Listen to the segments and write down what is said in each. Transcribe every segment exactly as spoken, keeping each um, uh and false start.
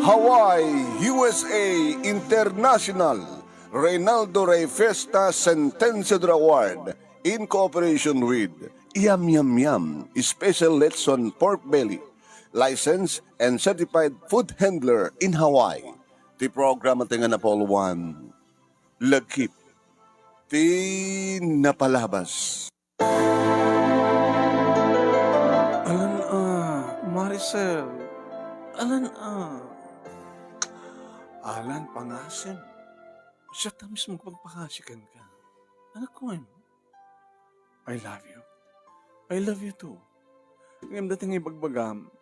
Hawaii, U S A International Reynaldo Rey Fiesta Centennial Award in cooperation with Yum Yum Yum Special Lechon Pork Belly, licensed and certified food handler in Hawaii. Ti programa ti nga napauloan, Lagip ti Napalabas. Alan a, Maricel. Alan a. Alan, pangasim. Siya ta mismo agpangpangasi kenka. Anak ko, em. I love you. I love you too. Ngem dayta nga ibagbagam,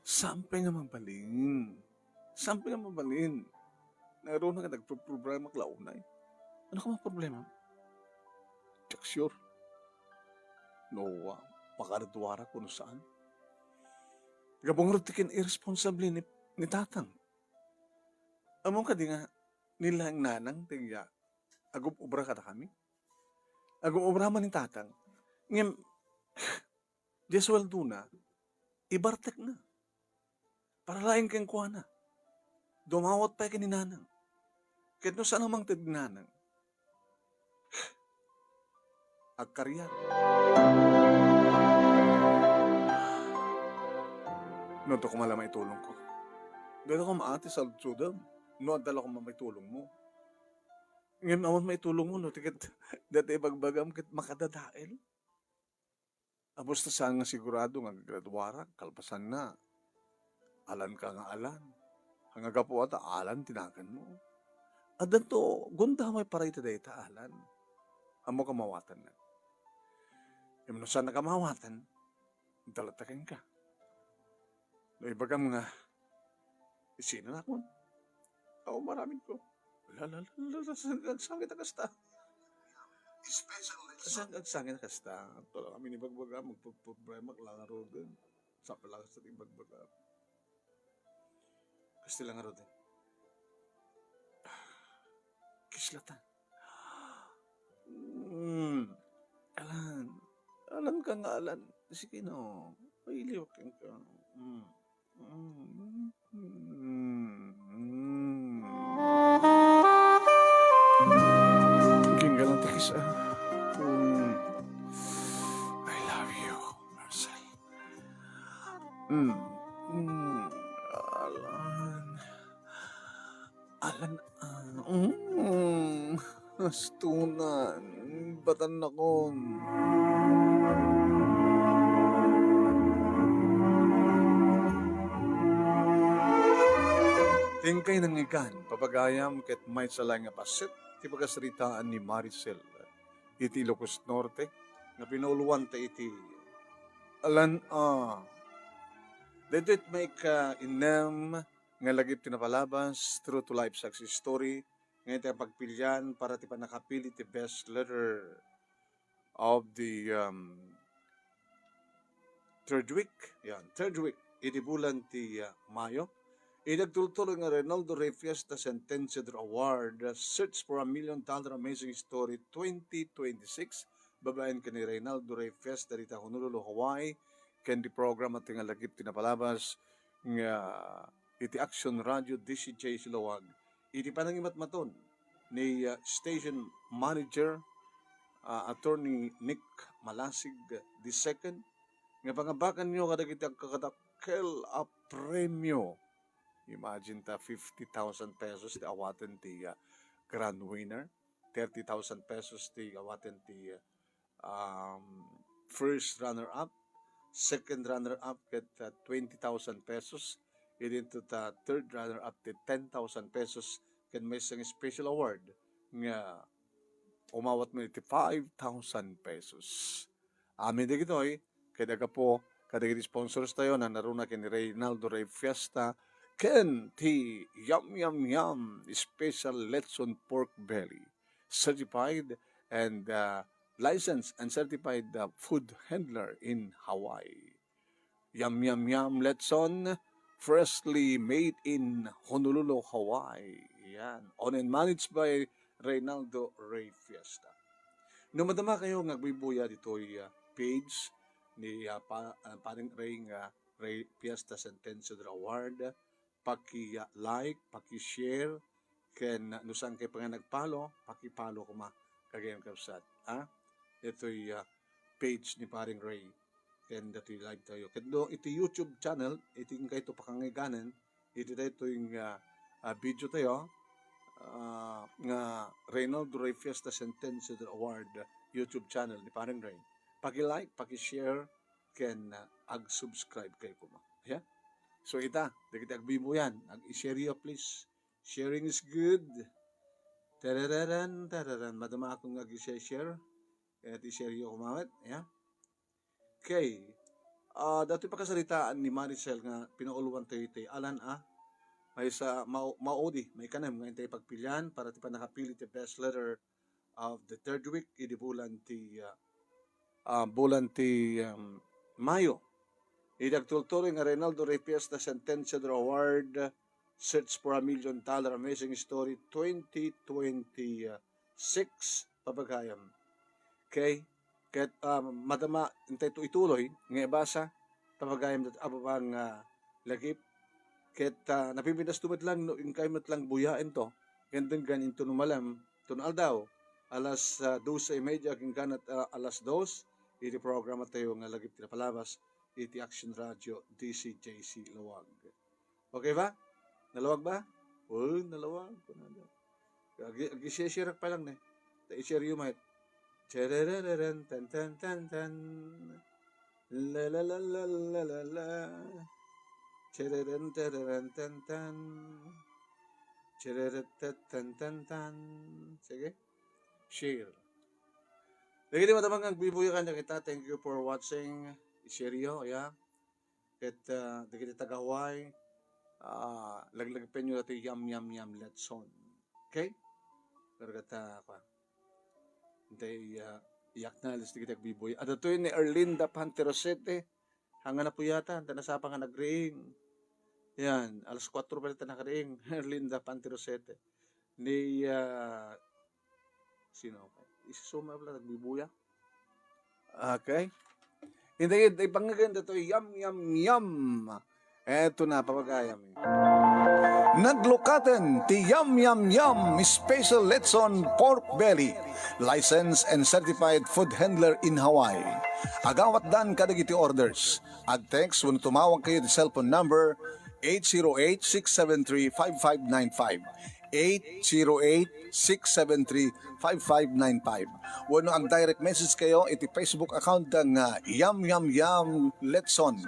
saan pay nga mabalin. Saan pay nga mabalin. Ngaruna nga nagproproblema ka la unay. Ano ka mga problema? Diak sure. No, ah, makaduaduara ko no saan. Gapu ngarud ti kin-irresponsable ni, ni tatang. Ammom kadi nga, ni la ni nanang ti, ah, agub-obra kadakami? Agub-obra man ni tatang. Ngem, di suweldona, ibartekna. Para laeng kenkuana. Dumawat pay ken ni nanang. Ket no saan a mangted ni nanang, agkariat. No, adda koma la maitulongko. Dayta koma ti saludsodem. No, adda la koma maitulongmo. Ngem awan maitulongmo, no, ti ket dayta ibagbagam ket makadadael. Apusta saan nga sigurado nga agraduarak, kalpasanna, Alan ka nga Alan. Nga gapu ata Alan ti naganmo. Addanto gundaway para iti dayta, Alan. Ammok a mawatanna. Ngem no saan a maawatan, adda latta kenka. No ibagam nga, isina nakon. Awan aramidko. La, la, la, la, la, saan agsangit a kasta? Saan agsangit a kasta? Adda la kami ni bagbaga, magpagproblema, kailangan roden. Saan pay la kasta ti bagbaga. Kasta la ngaruden. Kislatan. Mm. Alan. Alan ka nga Alan. Sige no. Mailiwak ka. Mm. Mm. Mm. Ginggalang ti kiss, ah. Mm. I love you, Marcel. Mm. Mm. Alan. Alan, ah, mm, astunan, batannakon. Ti inkay nangngegan, papagayam ket maysa laeng nga bassit ti pakasaritaan ni Maricel iti Ilocos Norte nga pinauloanta iti Alan a. Daytoy ti maika-innem nga lagip ti napalabas, True to Life Success Story, nga iti pagpilian para ti pannakapili ti best letter of the, um, third week. Yan, third week iti bulan ti, uh, Mayo. Iti agtultuloy nga Reynaldo Rey Fiesta Centennial Award, uh, Search for a Million Dollar Amazing Story twenty twenty-six, babaen ken ni Reynaldo Rey Fiesta dita Honolulu, Hawaii, ken di programa ti nga lagip ti napalabas nga iti Action Radio D C J Siloag, iti panangimatmaton ni, uh, station manager, uh, Attorney Nick Malasig the second, nga pangabakanyo kadagiti agkakadakkel a premio. Imagine ta, fifty thousand pesos ti awaten ti, uh, grand winner, thirty thousand pesos ti awaten ti, uh, um, first runner-up, second runner-up ket, uh, twenty thousand pesos, idinto ta third runner-up ti ten thousand pesos, ken maysa nga special award nga umawat met iti five thousand pesos. Amin dagitoy, ket agapo kadagiti sponsors tayo, nanaruna ken ni Reynaldo Rey Fiesta, ken ti Yum Yum Yum Special Lechon Pork Belly, certified and, uh, licensed and certified, uh, food handler in Hawaii. Yum Yum Yum Lechon, freshly made in Honolulu, Hawaii. Yan. Owned and managed by Reynaldo Rey Fiesta. No madama kayo nga agbuybuya ditoy, ah, page ni, ah, pa, ah, Paring Rey nga Rey Fiesta Centennial Award, paki-, ah, like, paki-share, ken, ah, no saan kayo pa nga nag-follow, paki-follow koma, kagayam kabsat, ha? Itoy, ah, page ni Paring Ray, ken datoy live tayo. Ken no, iti YouTube channel, iti kayto pakangiganan, iti daytoy nga, ah, video tayo, ah, nga Reynaldo Ray Fiesta Centennial Award YouTube channel ni Paring Ray. Paki-like, paki-share, ken, ah, ag-subscribe kayo koma. Yeah? So ita, dagiti agbibuyan, ag-i-share yo, please. Sharing is good. Tarararan, tararan. Madama akong ag-i-share. Kaya ti share yo koma met. Yeah? Okay. Ah, datoy pakasaritaan ni Maricel nga pinauluan tayo iti alan a maysa mao-, maudi, maikanem nga intay pagpilian para ti pannakapili ti best letter of the third week idi bulan ti, ah, ah, bulan ti, um, Mayo. Idi agtultuloy nga Reynaldo Ray Fiesta Centennial Award, Search for a Million Dollar Amazing Story twenty twenty-six, papagayam. Okay? Ket, ah, madama intay to ituloy nga ibasa, papagayam dat-, ababa nga lagip. Ket, ah, napipintas to met lang no inkay met lang buyaen to, ken denggan into no malem, ton aldaw, alas, ah, doce y media, ken kanat, ah, alas dos, iti programa tayo nga Lagip ti Napalabas, iti Action Radio, D C J C Laoag. Okay ba? Nalawag ba? Oh, nalawag. Kunada. Agi, agi-share-share pa lang ne. Ta i-share yo met. Cherereren, tan, tan, tan, tan. La, la, la, la, la, la, la. Chereren, tereren, tan, tan. Chereret, tan, tan, tan, tan. Sige. Share. Dagiti madama nga agbibuya kaniak ita, thank you for watching. I-share yo, ya. Ket, ah, dagiti taga-Hawaii, ah, laglagipen yo datoy Yam Yam Yam Letson. Okay? Pero ket, ah, kua, intay, ah, i-acknowledge dagiti agbibuya. Adda toy ni Erlinda Panterosete. Haan nga napuyatan, ta nasapa nga nagriing. Yan, alas kuatro pa rin ta nakariing. Erlinda Panterosete. Ni, ah, sino? Isisuma pala, nagbibuya. Okay. Hindi, ipangagan datoy Yam Yam Yam. Eto na, papagayam. Naglukaten ti Yam Yam Yam Special Letson Pork Belly, licensed and certified food handler in Hawaii. Agawatdan kadagiti orders. Ag-text wenno tumawag kayo ti cellphone number eight zero eight, six seven three, five five nine five. Eight zero eight, six seven three, five five nine five. Wenno ag-direct message kayo iti Facebook account da nga Yam Yam Yam Letson.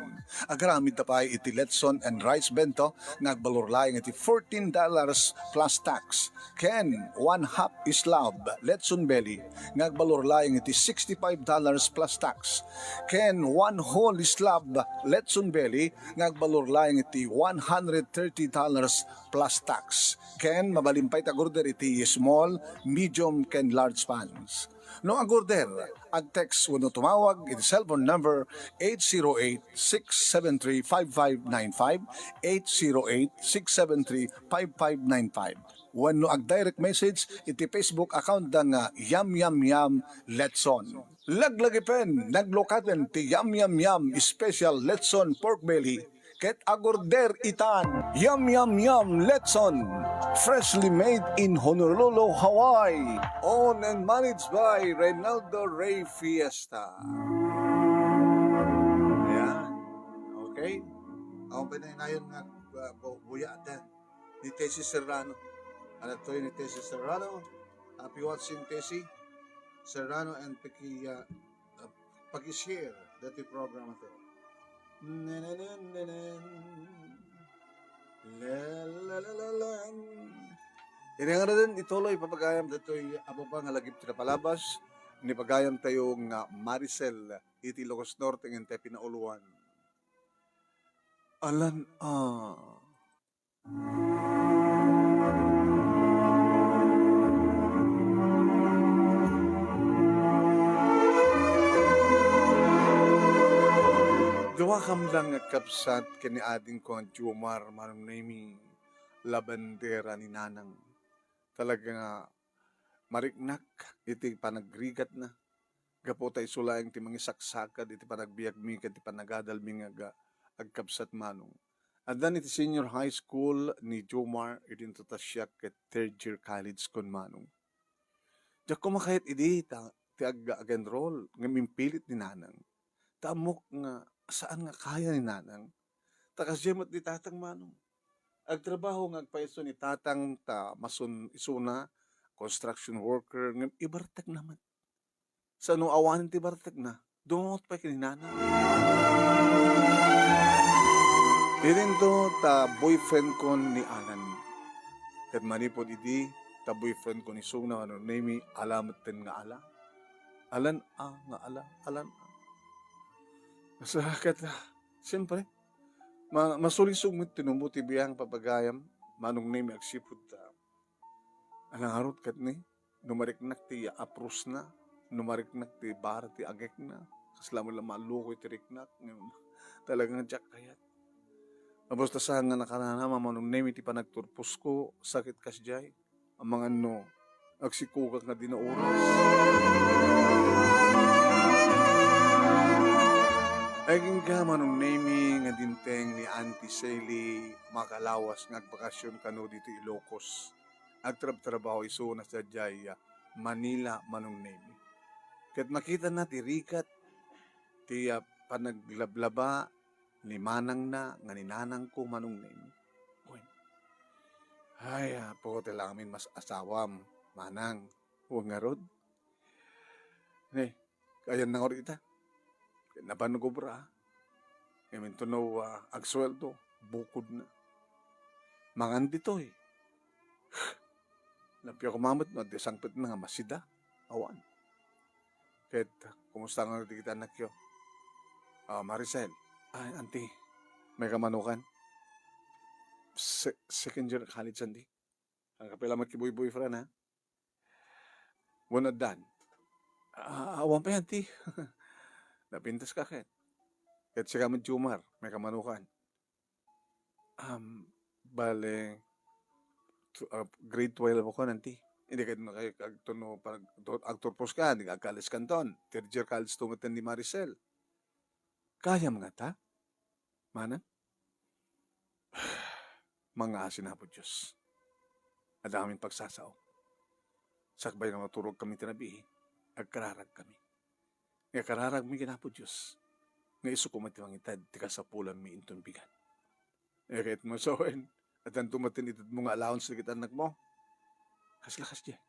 Agaramid ta pay iti Letson and Rice Bento nga agbalor laeng iti fourteen dollars plus tax. Ken one half slab Letson Belly nga agbalor laeng iti sixty-five dollars plus tax. Ken one whole slab Letson Belly nga agbalor laeng iti one hundred thirty dollars plus tax. Ken mabalin pay ti ag-order iti small, medium, ken large pans. No ag-order, ag-text wenno tumawag iti cellphone number eight zero eight, six seven three, five five nine five, eight zero eight, six seven three, five five nine five. Wenno ag-direct message iti Facebook account da nga Yam Yam Yam Letson. Laglagipen, naglukaten ti Yam Yam Yam Special Letson Pork Belly ket ag-order itan. Yam Yam Yam Letson, freshly made in Honolulu, Hawaii. Owned and managed by Reynaldo Ray Fiesta. Ayan. Okay. Ako pa na inayon nga, uh, bu-, buya ata ni Tessie Serrano. Ano to ni Tessie Serrano? Happy watching, Tessie Serrano, and paki, uh, uh, paki-share dati program to. Nananananan. La, la, la, la, la. Ini nga rin ituloy, papagayam datoy ababa nga lagip ti napalabas, ni pagayam tayo nga Maricel, iti Ilocos Norte, nga intay pinauluan. Alan, ah. Duakam lang nga kabsat ken ni adingko nga Jomar, Manong Nemy, labandera ni Nanang. Talaga nga mariknak iti panagrigatna. Gapu ta isu laeng ti mangisaksakad iti panagbiagmi ken ti panagadalmi nga aga-, agkabsat, Manong. Addan iti senior high school ni Jomar, idinto ta siak ket third year college kon Manong. Diak koma kayat idi ta, ti ag-, ag-enroll, ngem impilit ni Nanang. Ta ammok nga saan nga kaya ni Nanang. Ta kasdiay met ni Tatang Manong. Agtrabaho nga agpaiso ni Tatang ta masun isuna, construction worker, ngem ibartekna met. Sano awanen ti bartekna, dumamot pay ken ni Nanang. Idinto ta boyfriend kon ni Alan. Ket manipud idi ta boyfriend kon isuna, Manong Nemi, ala metten nga ala. Alan a nga ala, Alan a. Sa ket, ah, siyempre, ma-, masulisog met ti numbo ti biang papagayam, Manong Nemi, agsipud ta Ala ngarud ket ni, no mariknak ti aprusna, no mariknak ti bara ti agekna, kasla met la mallukoy ti riknak, ngem talaga nga diak kayat. Basta saan nga nakanana, Manong Nemi, ti panagturposko, sakit kasdiay. Amangan no, agsikogak nga di na oras. Ay, agingga, Manong Nemi, nga dinteng ni Auntie Sally, makalawas nga agbakasyon kano dito Ilocos. Agtrabtrabaho isuna sadiay, ah, Manila, Manong Nemi. Ket makitana ti rigat ti, ah, panaglablaba ni manangna nga ni nanangko, Manong Nemi. Wen. Ay, apo, ti la amin mas asawam, manang. Wen ngarud. Ne, ayan na ngarud ita. Napan nagobra. Ngem intono, ah, agsueldo, bukodna. Mangan ditoy. Napio koma met no adda sangpetna nga masida. Awan. Ket, kumusta nga dagiti annakyo? Ah, Maricel. Ay, auntie, may kamanukan? Se-, second year college, auntie. Agkapila met ti boy-, boyfriend, ha? Wen addan. Ah, awan pay, auntie. Napintas ka ket. Ket sika met, Jomar, may kamanukan. Um, bale, tu-, ah, grade twelve ako, auntie. Hindi ka na kayo agtuno pag-, agturpos ka, hindi ka agkalis kanton. Third year college to met ni Maricel. Kayam ngata? Manang? Mangngaasi ni Apo Dios. Adda amin pagsasao. Sakbay nga maturog kami ti rabii, agkararag kami. Nga kararag mi ken Apo Dios, nga isu koma ti mangited ti kasapulan mi inton bigat. Nga ket masawen, addan tumaten itedmo nga allowance dagiti annakmo. Kasla kasdiay.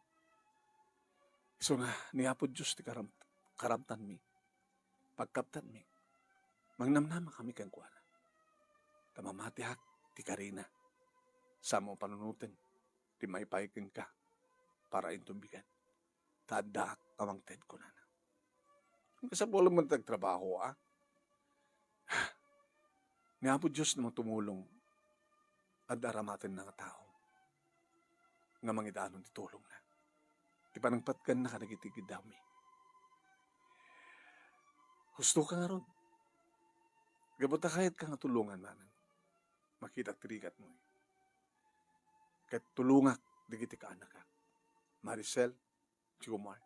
Isu nga ni Apo Dios ti karam-, karamtanmi, pagkaptanmi, mangnamnama kami kenkuana. Ta mamatiak ti karina, samo panunoten ti maipaay kenka para inton bigat. Ta addaak a mangted kunana. Kasapulan man ti agtrabaho, a? Ni Apo Dios no tumulong, adda aramatenna nga tao nga mangidanon ti tulongna. Ti panangpatganna kadagiti giddawmi. Husto ka ngarud. Gapu ta kayat ka nga tulongan, manang. Makitak ti rigatmo. Ket tulongak dagiti kaanakak. Maricel, Jomar.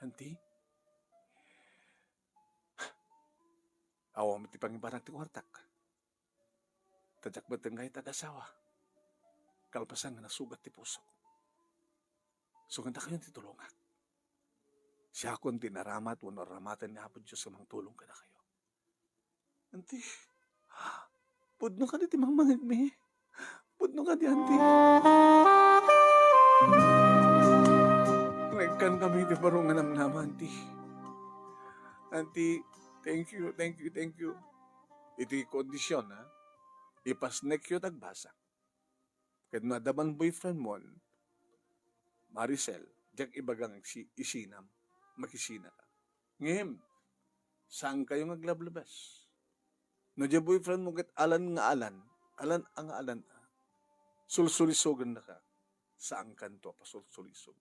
Auntie? Awan met ti pangibanak ti kuartak. Ta diak met nga iti agasawa. Kalpasan nga nasugat ti pusok. Sungandakayon ti tulongak. Siakon ti naramat wenno aramaten ni Apo Dios nga mangtulong kadakayo. Auntie, pudno kadi ti mangmangegmi? Pudno kadi, auntie? Naikkan kami ti baro nga namnama, auntie. Auntie, thank you, thank you, thank you. Iti kondisyon, ha? Ipasnekyo ti agbasa. Ket no adda man boyfriend mon, Maricel, diak ibaga nga isi-, isinam, makisinaka. Ngem, saankayo nga aglablabas. No diay boyfriend mo ket alan nga alan, alan a nga alan a, sulsulisogennaka, saankanto a pasulsulisog.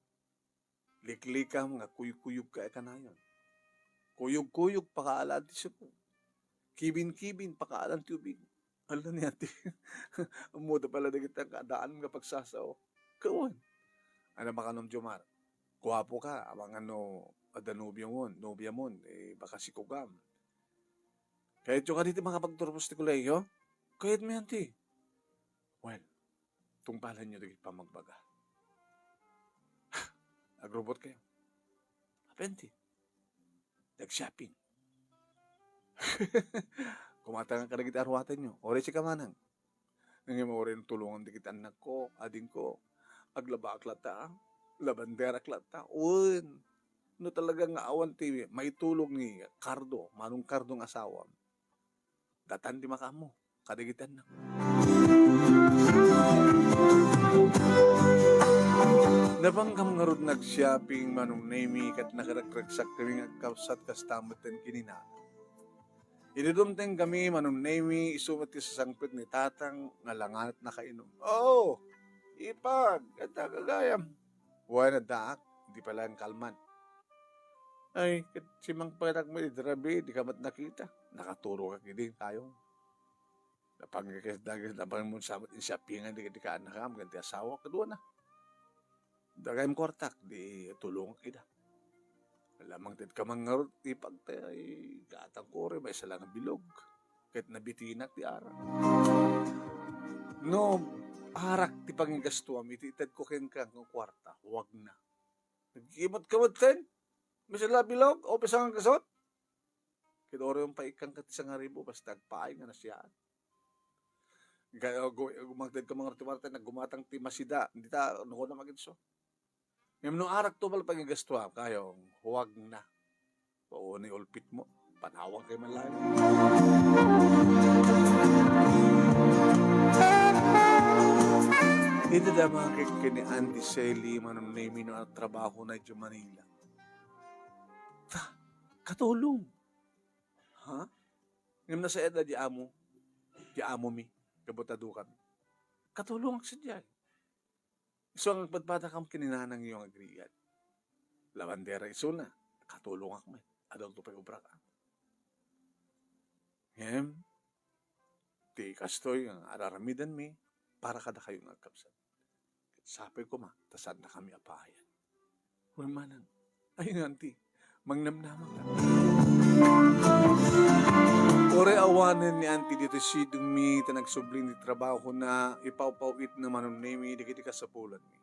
Liklikam nga kuykuyogka a kanayon. Kuyogkuyog pakaalaan ti siko. Kibinkibin pakaalaan ti ubing. Ala ni ati. Ammoda pala dagiti kaadaan nga pagsasao. Kawan. Ano makanom, Jomar? Guapo ka, amangan no adda nobio mon, nobia mon, eh, baka sikugam. Kayatyo kadi ti makapagturpos ti kolehiyo? Kayatmi, auntie. Well, tungpalenyo dagiti pammagbaga. Agrubot kayo. Apenti. Nag-shopping. Kumatangak kadagiti aruatenyo. Uray sika manang. Ngem uray tulongan dagiti annakko, adingko. Aglabaak latta, ah. Labanderak latta. Wen. No talaga nga awan ti maitulong ni Cardo, Manong Cardo nga asawam. Datan ti makaammo kadagiti annak. Napankam ngarud nag-shopping, Manong Nemi, ket nakaragraksak kami nga agkabsat kasta met ken kinina. Idi dumteng kami, Manong Nemi, isu met ti sasangpet ni Tatang nga langat nakainom. Oo, ipag, adda gagayam. Wen, addaak, di pay laeng kalman. Ay, ket simangpetak met idi rabii, di ka met nakita. Nakatulogak idi, kayong. Napangikis dagis, napang-, insabat, insiapingan, di, di ka annakam, ken ti asawa, kaduana. Dagayam kuartak, di tulongak ida. Lamang ti ka man ngarud, ipag, tay, gatang ko, uri, maysa lang a bilog. Ket nabitinak ti arak. No, arak ti pangigastuam, iti itedko kenka nga kuarta, huwag na. Nagkimot ka met ken? Maysa lang a bilog, o maysa nga gasut? Ket uray pay ikkan ket ti sangaribu, basta agpaay nga nasiaat. Ga-, gu-, gumangted ka mga arti-arti, naggumatang ti masida, dita, no, kunam agidso. Ngem no arak to, bala pangigastuam, kayong, huwag na. Pauni ulpitmo, panawag kay man laeng. Iti damagek ken ni Auntie Sally, Manong Nemi, no agtrabaho na idiay Manila. Ta, katulong. Ha? Ngem nasayaat la di amo, di amomi, gapu ta dukami. Katulongak sadiay. Isu nga agpadpadakam ken ni nanangyo nga agrigat. Labandera isuna, katulongak met. Adda to pay obrak. Ngem, ti kastoy nga ar-aramidenmi para kadakayo nga agkabsat. Sapay koma, ta saannakami a paayan. Wen manang, ay nga, Auntie, mangnamnama ka. Uray awanen ni Auntie ditoy sidongmi, ta nagsubli ti trabahona, ipawpaw-itna, Manong Nemi, dagiti kasapulanmi.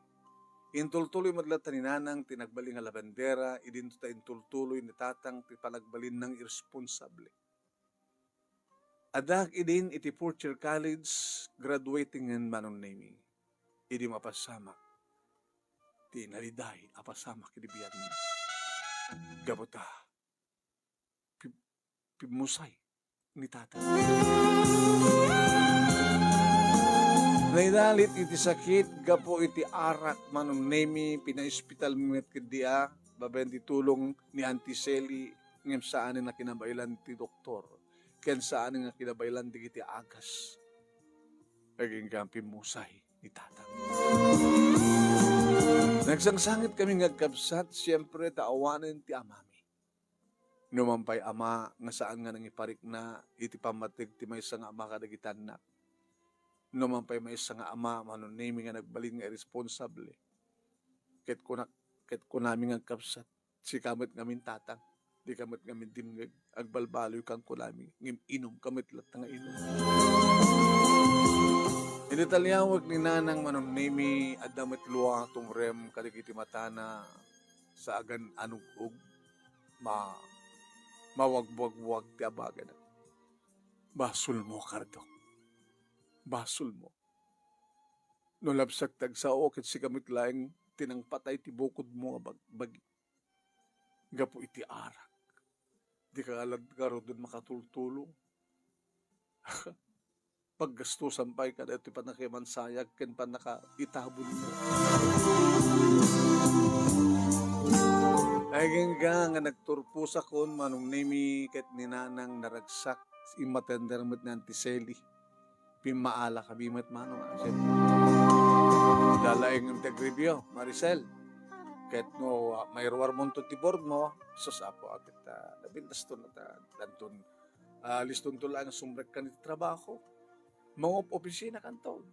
Intultuloy met latta ni Nanang ti nagbalin nga labandera, idinto ta intultuloy ni Tatang ti panagbalinna nga irresponsable. Addaak idin iti fourth year college, graduating, Manong Nemi. Idi mapasamak ti naliday a pasamak iti biagmi. Gapu ta, pi-, pimmusay ni Tatang. Naidalit iti sakit gapu iti arak, Manong Nemi, pinaospitalmi met ketdi a, babaen ti tulong ni Auntie Sally, ngem saanen a kinabaelan ti doktor, ken saanen nga kinabaelan dagiti agas. Agingga pimmusay ni Tatang. Nagsangsangit kami nga agkabsat, siempre, ta awanen ti amami. Numan pay ama nga saan nga nangiparikna iti pammateg ti maysa nga ama kadagiti annak. Numan pay maysa nga ama, Manong Nemi, nga nagbalin nga irresponsable. Ket kuna-, ket kunami nga agkabsat, sika met ngamin, Tatang, dika met ngamin dimngeg, agbalbaloy kan kunami, ngem inumka met latta nga inum. Idi taliawek ni Nanang, Manong Nemi, adda met lua tumrem kadagiti matana, saagan a nug-og. Ma-, mawagwagwag ti abagana. Basolmo, Kardok. Basolmo. No labsak ti agsao, ket sika met laeng ti nangpatay ti bukodmo nga bag-, bagi. Gapu iti arak. Dika la ngaruden makatultulong. Paggastusan pay kada iti pannakaimansayag ken pannakaitabulmo. Agingga nga nagturposakon, Manong Nemi, ket ni Nanang naragsak, immatender met ni Auntie Sally. Pimmaala kami met, Manong, ah, siyempre. Dalaeng ti agribio, Maricel. Ket no, ah, mairuarmonto ti boardmo, sus, Apo, ah, ket, ah, nabintaston ta, danton, ah, listonto laeng sumrekkan iti trabaho. Mangup-opisina kanto.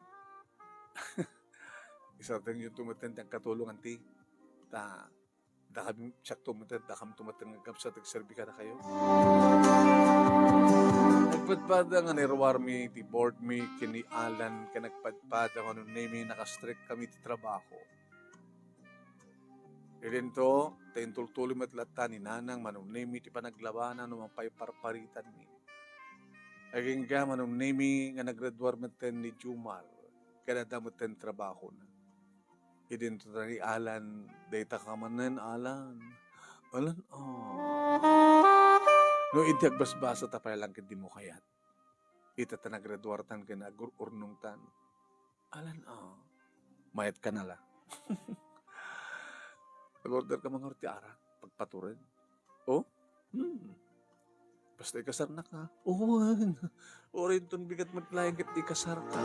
Isardengyo to met ti agkatulong, Auntie. Ta, dakami, siak to met, dakam to met nga agkabsat, agserbi kadakayo. Padpada nga nairuarmi ti board mi ken ni Alan ken nagpadpada nga no Nemi naka-strict kami ti trabaho. Idinto, ta intultuloy met latta ni Nanang Manong Nemi ti panaglabana no mapaiparparitanmi. Agingga Manong Nemi nga naggraduar metten ni Jumar, ken adda metten trabahona. Idinto ta ni Alan, dayta ka manen, Alan. Alan, oh. No idi agbasbasa ta pay lang ket dimo kayat. Ita ta naggraduartan ken agur-urnongtan. Alan, ah. Mayat ka na la. Nag-order ka mangar ti arak, pagpatured. Oh? Hmm. Basta ikasarnak, ha? Uwan. Uray inton bigat met laeng ket ikasarka.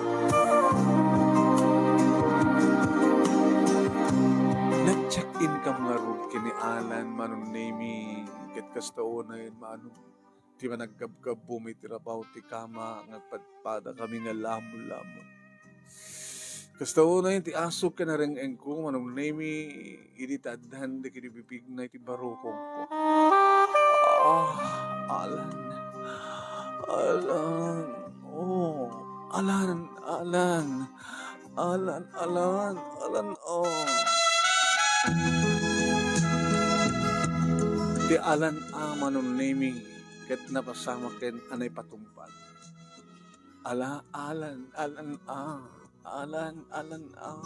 Nag-check-in kam ngarud ken ni Alan, Manong Nemi, ket kasta unay, Manong, ti managgabgabum iti rabaw ti kama nga agpadpada kami nga lamon-lamon. Kasta unay ti asuk ken areng-engko, Manong Nemi, idi ta addan dagiti bibigna iti barukongko. Ah, Alan. Alan. Oh, Alan, Alan. Alan, Alan, Alan, oh. Ti Alan a Manong Nemi, ket napasamak ken a naipatungpal. Ala, Alan, Alan, ah. Alan, Alan, ah.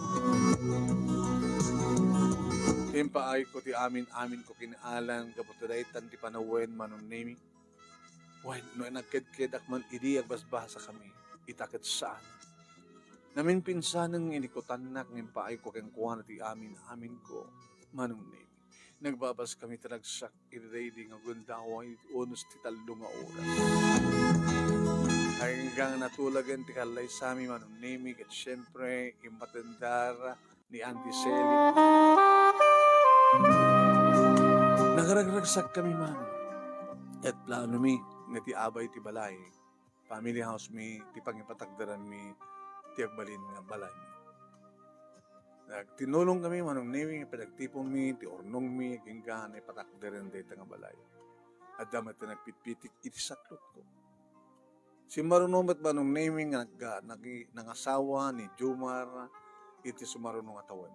Impaayko ti amin-aminko ken Alan gapu ta daytan ti panawen, Manong Nemi. Wen, no nagkedkedak man idi agbasbasa kami, ita ket saan. Naminpinsanen nga inikutannak nga impaayko kenkuana ti amin-aminko, Manong Nemi. Nagbabas kami ta nagsak iti daydi nga gundaway iti unos ti tallo nga oras. Agingga natulagen ti kallaysami, Manong Nemi, ket siempre, immatendar ni Auntie Selly. Nagragragsak kami, Manong. Ket planomi nga ti abay ti balay, family house mi, ti pangipatakderanmi ti agbalin nga balay. Nagtinulong kami, Manong Nemi, nga pinagtiponmi ti urnongmi, agingga naipatakderen dayta nga balay. Adda met ti nagpitpitik iti saklotko. Simmaruno met, Manong Nemi, nga nagga-, nagi-, nangasawa ni Jomar iti sumaruno nga tawen.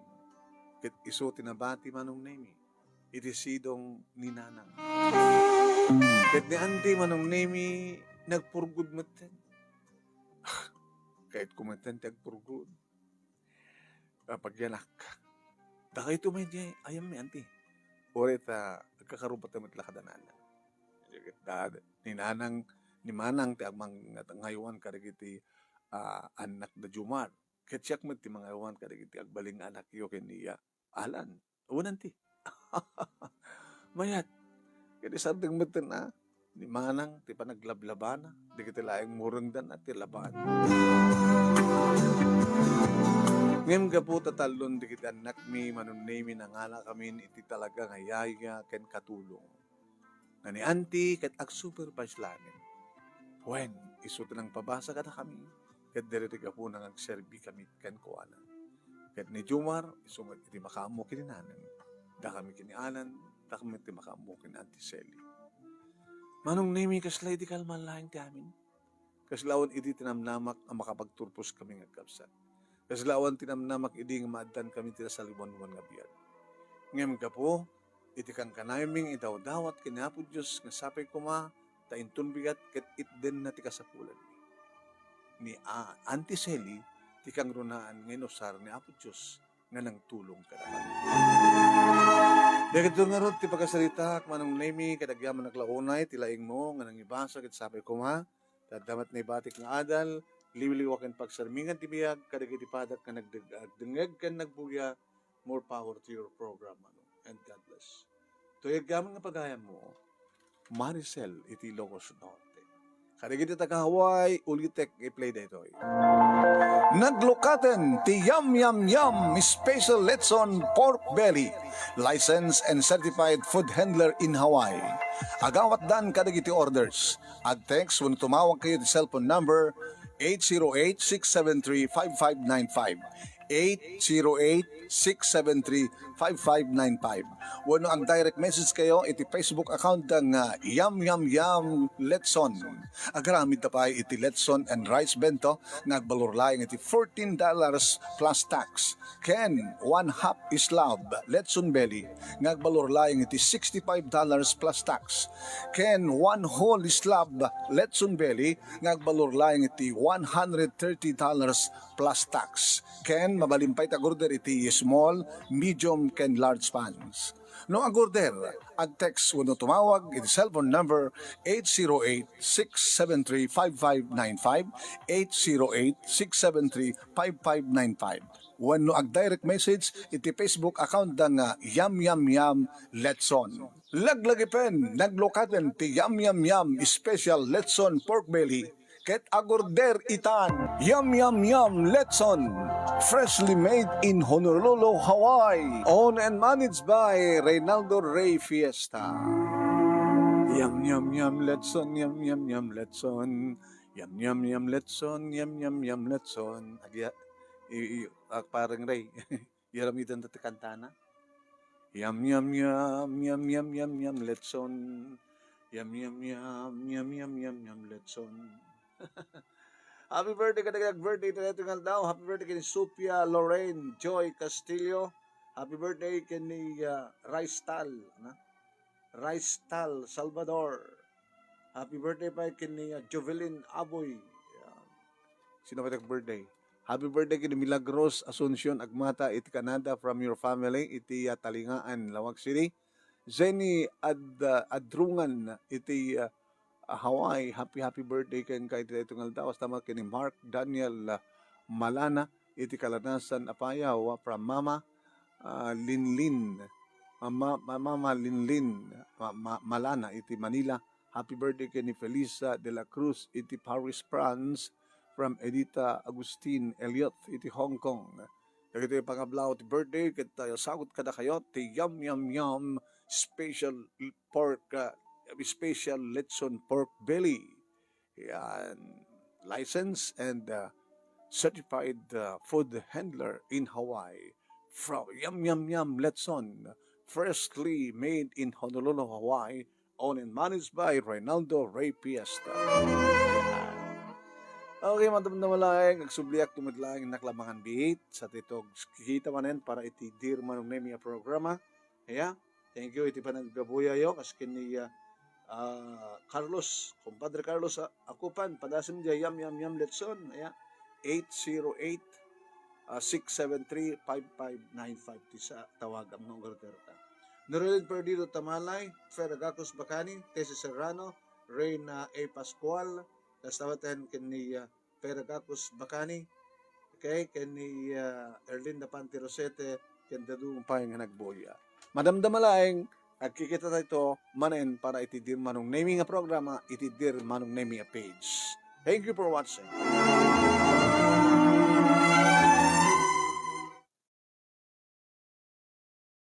Ket isu ti nabati, Manong Nemi, iti sidong ni Nanang. Ket ni Auntie, Manong Nemi, nagpurgod metten. Kayatko metten ti agpurgod. Ah, pagyanak. Dakayto met diay ayammi, Auntie. Uray ta agkakaruba ta met la kada Nanang. Ket da, ni Nanang, ni Manang ti agmang-, nga-, ngayowan kadagiti, ah, annak da Jomar. Ket siak met ti mangayowan kadagiti agbalin nga anakyo ken ni Alan. Wen, Auntie. Mayat. Ket isardeng metten a ni Manang ti panaglablabana, dagiti laeng murengdan a ti laban. Ngem gapu ta tallon dagiti annakmi, Manong Nemi, nangalakamin iti talaga nga yaya ken katulong. Nga ni Auntie ket agsupervise laengen. Wen, isu ti nangpabasa kadakami, ket daytoy ti gapuna nga agserbi kami kenkuana. Ket ni Jomar, isu met iti makaammo ken ni Nanang. Dakami ken ni Alan, dakami ti makaammo ken ni Auntie Selly. Manong Nemi, kasla idi kalman laeng ti amin. Kasla awan idi ti namnamak a makapagturpos kami nga agkabsat. Kasla awan ti namnamak idi nga maaddan kami ti nasaliwanwan nga biag. Ngem gapu iti kankanayomi nga idawdawat ken ni Apo Dios nga sapay koma ta inton bigat ket itdenna ti kasapulanmi. Ni A-, Auntie Selly ti kangrunaan nga inusar ni Apo Dios nga nangtulong kadakami. Dagitoy ngarud ti pakasaritaak, Manong Nemi, ket agyamanak la unay ti laingmo nga nangibasa ket sapay koma ta adda met naibatik nga adal, liwliwa ken pagsarmingan ti biag kadagiti padak nga nagdeg-, agdengngeg ken nagbuya. More power to your program, Manong, and God bless. Toy agyamanak nga pagayammo, Maricel iti Ilocos Norte. Kadagiti taga-Hawaii, ulitek nga i-play daytoy. Naglukaten ti Yum Yum Yum Special Lechon Pork Belly, licensed and certified food handler in Hawaii. Agawatdan kadagiti orders. Ag-text wenno tumawag kayo iti cellphone number eight zero eight, six seven three, five five nine five. eight zero eight, six seven three, five five nine five. Wenno ag-direct message kayo iti Facebook account da nga Yum Yum Yum Letson. Agaramid ta pay iti letson and rice bento nga agbalor laeng iti fourteen dollars plus tax. Ken one half slab letson belly nga agbalor laeng iti sixty-five dollars plus tax. Ken one whole slab letson belly nga agbalor laeng iti one hundred thirty dollars plus tax. Ken mabalin pay ti ag-order iti small, medium, ken large pans. No ag-order, ag-text wenno tumawag iti cellphone number eight zero eight, six seven three, five five nine five, eight zero eight, six seven three, five five nine five. Wenno ag-direct message iti Facebook account da nga Yum Yum Yum Letson. Laglagipen, naglukaten ti Yum Yum Yum Special Letson Pork Belly ket ag-order itan. Yum Yum Yum Letson, freshly made in Honolulu, Hawaii. Owned and managed by Reynaldo Rey Fiesta. Yum Yum Yum Letson, Yum Yum Yum Letson. Yum Yum Yum Letson, Yum Yum Yum Letson. Agi, i, i, ah, parang Ray. Yaramidanta ti kantana. Yum, yum, yum, yum, yum, yum, yum, letson. Yum, yum, yum, yum, yum, yum, yum, letson. Happy birthday kadagiti birthday iti daytoy nga aldaw. Happy birthday ken Sophia Lorraine Joy Castillo. Happy birthday ken ni, ah, Rice Tal, na? Rice Tal Salvador. Happy birthday pay ken ni, ah, Jovelyn Aboy. Yan. Sino pay ti birthday? Happy birthday ken ni Milagros Asuncion Agmata iti Canada from your family iti, ah, Talingaan, Laoag City. Jenny Ad-, ah, Adrungan iti, ah, Hawaii. Happy, happy birthday kenka iti daytoy nga aldaw. Kasta met ken ni Mark Daniel, ah, Malana iti Kalanasan, Apayao, from Mama, ah, Linlin. Ah, Ma-, Ma-, Mama Linlin, Ma-, Ma-, Malana iti Manila. Happy birthday ken ni Felisa de la Cruz iti Paris, France, from Edita Agustin Elliot iti Hong Kong. Dagiti pangablaw ti birthday ket, ah, sagut kadakayo ti Yum Yum Yum special pork, ah, special letson pork belly. Yan. Licensed and, uh, certified, uh, food handler in Hawaii. From Yum Yum Yum Letson, freshly made in Honolulu, Hawaii, owned and managed by Reynaldo Rey Fiesta. Okay, madamdama laeng, agsubliak tumid laeng, nakla mangan biit, sa titog kikita manen para iti Dear Manong Nemy a programa. Yeah? Thank you iti panaggabuyayo, kas ken ni, ah, ah, Carlos, Compadre Carlos, ah, Akupan, padasem diay Yum Yum Yum Letson, aya, eight zero eight, ah, six seven three, five five nine five ti sa tawagam nga order ta. Norilyn Perdido Tamalay, Feragacos Bacani, Tessie Serrano, Reyna A. Pascual, kasta met ken ni, ah, Feragacos Bacani, okay, ken ni, ah, Erlinda Panti Rosete, ken dadduma pay nga nagbuya. Madamdama laeng, agkikita tayo manen para iti Dear Manong Nemy nga programa, iti Dear Manong Nemy a page. Thank you for watching.